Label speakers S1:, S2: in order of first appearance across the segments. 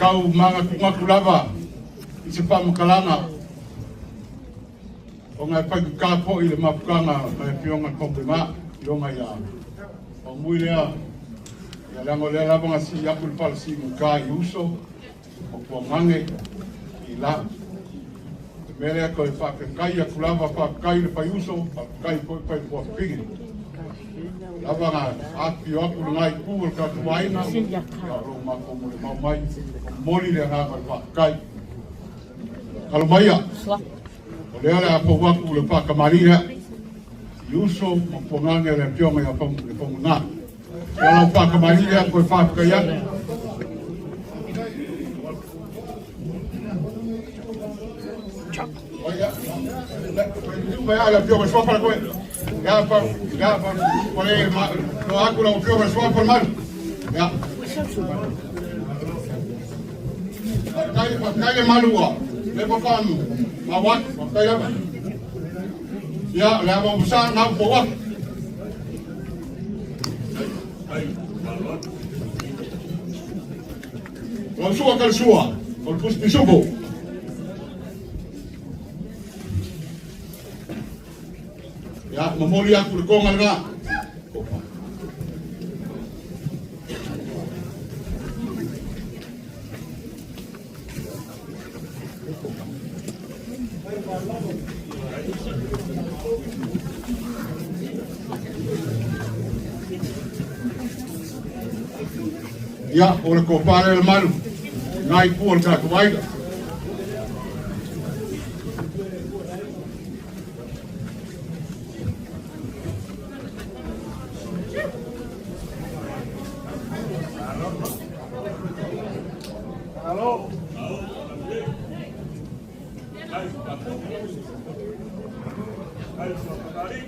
S1: Kau manatunatu lava i se faamatalaga ona e faigata foi le mafutaga ma le Afioga i le Faumuina, Afioga ia Faumui lea, ia leaga o lea lava na sii atu le fala siigata i uso o Puagage i la. Le mea lea toe faafetai atu lava, faafetai i le faiuso, faafetai foi le faifuafine. Lava na afifio atu lena itu o le tatou aiga, ia o lo o matou molimau mai, momoli le agaga o le faafetai. Alo maia, o lea o le a fou atu le faatamalii lea i uso ma Puagage le Afioga ia Faumuina. Ia lau faatamalii lea toe faafetai atu. Lau sua ka le sua, o le pusi pisupo. Ia, momoli atu le toga lena. Ia, o le kopa lea le malu, nai pua le tatou aiga.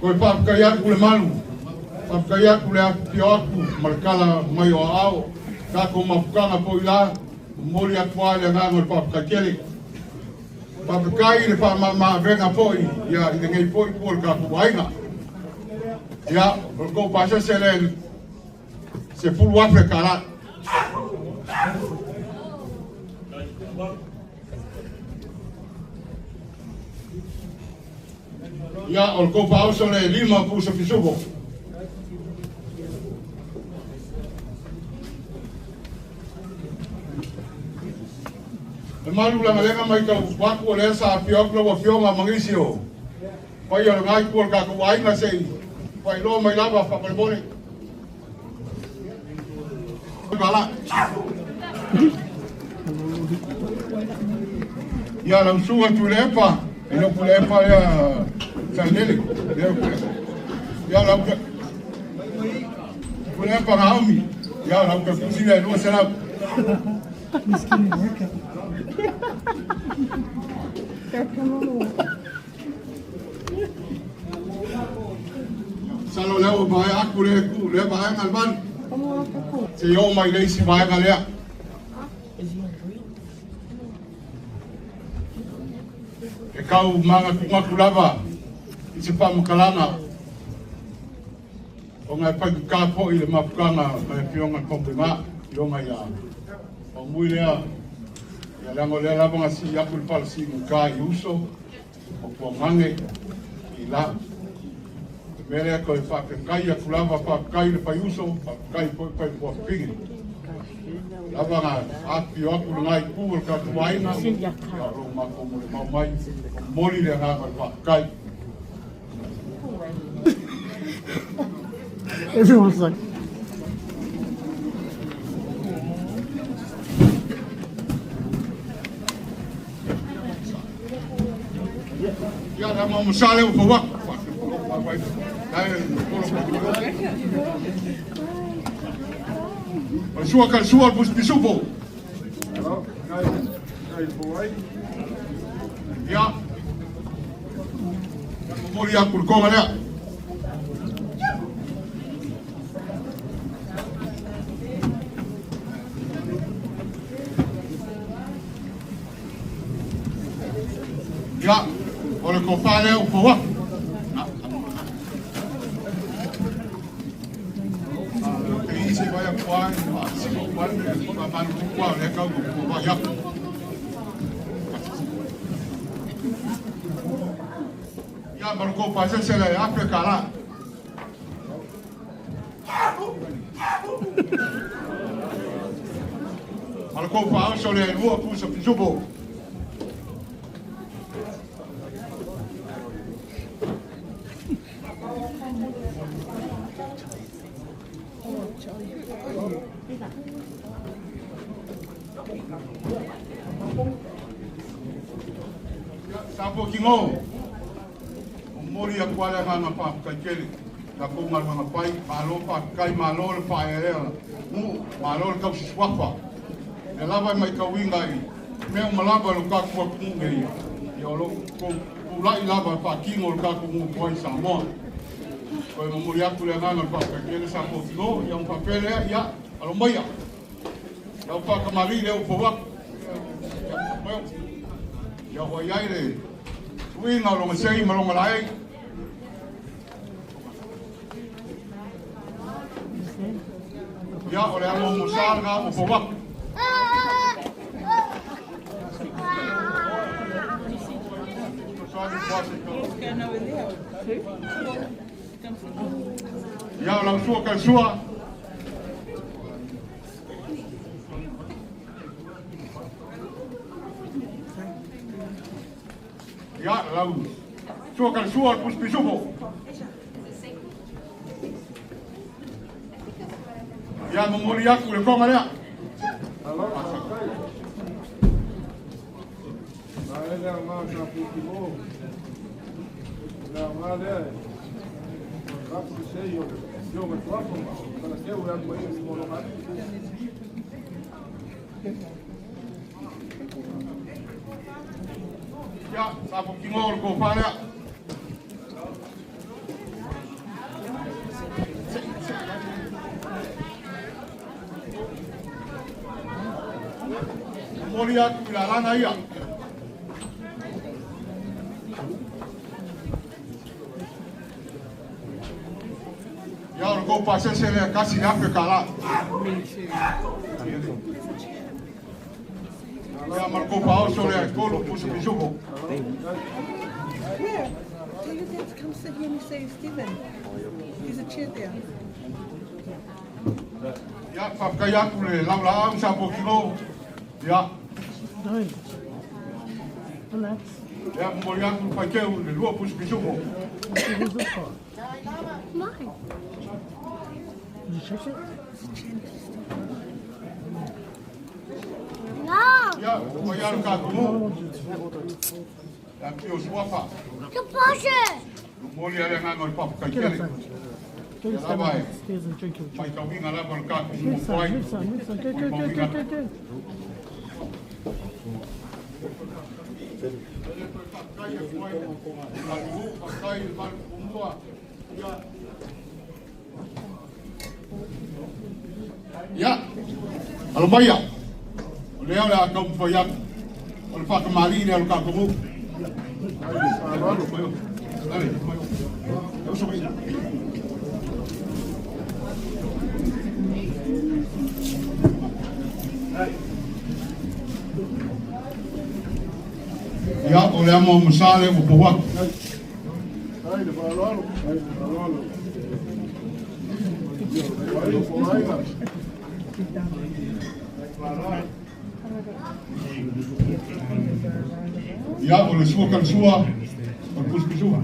S1: Toe faafetai atu le malu, faafetai atu le afifio atu ma le tala mai o aao, tatou mafutaga foi la, momoli atu lava le agaga o le faafetai tele. Faafetai i le faamama-avega foi ia i lenei foi itu o le tatou aiga. Ia, o le tou pasese lea $10,000. Ia, o le tou faaoso le 5 pusa pisupo. E malu lagalega mai tau atu o lea sa afio atu lau Afioga ma nisi o paia o lena itu o le tatou aiga se i faailoa mai lava faamolemole. Ia lau susuga Tuilaepa, e le o Tuilaepa lea Sailele, lea ia lau Tuilaepa Naomi, ia lau tautusi lea 200. Masalo lea ua maea atu lea itu, lea vaega le malu. Se i oo mai le isi vaega lea. E tau manatunatu lava i se faamatalaga ona e faigata foi le mafutaga ma le Afioga i le Faumuina, Afioga ia Faumui lea, ia leaga o lea lava na sii atu le fala siigata i uso o Puagage i la. Le mea lea toe faafetai atu lava, faafetai i le faiuso, faafetai foi le faifuafine. Lava na afifio atu lena itu o le tatou aiga, ia o lo o matou molimau mai, momoli le agaga o le faafetai.
S2: Everyone's like,
S1: Ia la mo sale o fa O sua ka sua pus pisupo. Ia. Momoli atu le toga lea. Ia, o le tofa lea ua fou atu. fai atu. Ia ma lo kou pasese le afe kala. Ma lo kou faaoso le lua pusa pisupo. Sa po ki ngō. O mori a kuale ngā whāwhakai kele. La kou ngā ngā pai, malo whāwhakai, malo le whaerea. Mu, malo le kausi suafa. Le lava mai kauinga i. Mea malava lo kākua kumu e ia. Ia o lo kou pulai lava whākingo lo kākua ngu kuai Samoa. Koe momori aku le anganga le whāwhakai kele sa po ki ngō. Ia mwhapelea, ia, alo maia. Lau whakamari le upo waku. Ia hoi ai le tuinga o longa sei ma longa lai. Ia o le amo mo sānga o po waku. Ia o lau sua ka sua. Ia lau sua ka sua pus pisupo. Ia momori aku le konga lea.
S2: Alo, faafetai. Na e le aoga o sa pukimo. Le aoga lea e rapu le sei o le fioga tuapo ma talateu e alu ai o mologa ali.
S1: Ia sa po kingo o le kofa lea. Momori aku i la lana ia. Ia o le kou pasese lea kasi le afe kala. Ia ma le kou faaoso lea e tolu pusa pisupo.
S3: Where? Tell your dad to come sit here and say Stephen. There's a chair there.
S1: Ia whawhakai aku le lau la au sa po kino. Ia,
S4: Nine. Relax.
S1: ia momori aku le whaikeu le lua pusa pisupo.
S4: Who's this for?
S5: Mine.
S4: Did you check it?
S5: No.
S1: Ia, o ia le kākumu. Ia pio suafa.
S5: The bushes.
S1: Momori ale nganga o le whawhakai
S4: Get up,
S1: kele.
S4: son. Go
S1: Yeah,
S4: stand
S1: bye-bye.
S4: upstairs and drink your
S1: Mai
S4: drink.
S1: kauinga lava le kākumu
S4: Move,
S1: mo
S4: son.
S1: kuai.
S4: Move, son. Move, son. Go, go, go, go, go, go.
S1: Ia, alo maia. O lea o le a kaumawhai atu. O le whakamari le o le kākumu.
S2: Ai le faaaloalo.
S1: Dale, mai o. E uso mai. Ia, o le amo masale o po waku.
S2: Ai le faaaloalo. Ai le faaaloalo. Ai le faaaloalo.
S1: Ia, o le sua ka le sua. O le pusipisua.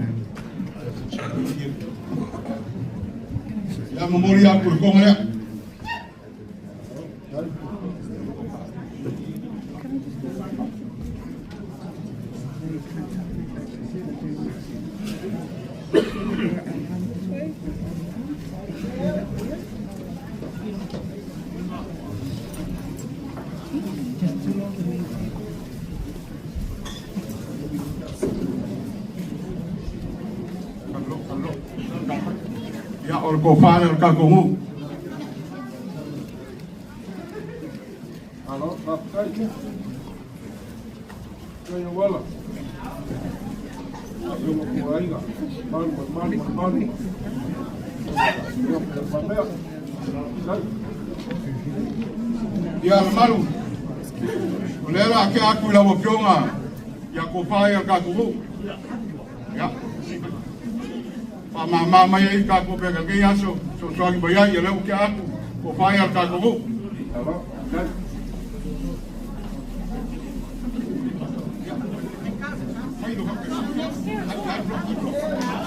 S1: Ia, momori aku le konga lea. Kalo, kalo. Ia, o le kofale o le kākumu.
S2: Alo, faafetai. Kai o wala. Io mo aiga. Malu, malu, malu. Io per mamea. Ai.
S1: Ia, le malu. O lea la ke aku i lau afioga ia kofa ia tatou nuu. Ia, faamama mai ai tatou pea lenei aso, sosoagi mai ai, ia lea ua tea atu, kofa ia le tatou nuu.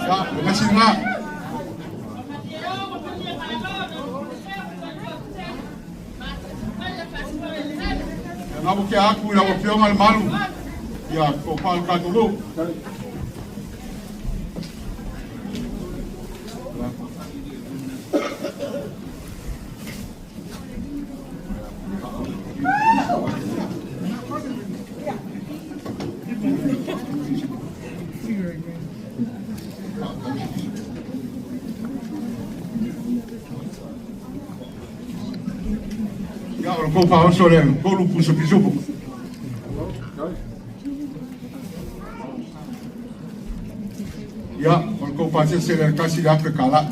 S1: Ia, o le isi lena. Ia na ua tea atu i lau afioga le malu, ia kofa le tatou nuu. Ia, o le tou faaoso lea, tolu pusa pisupo. Ia, o le tou faasese lea, $1,000 tala.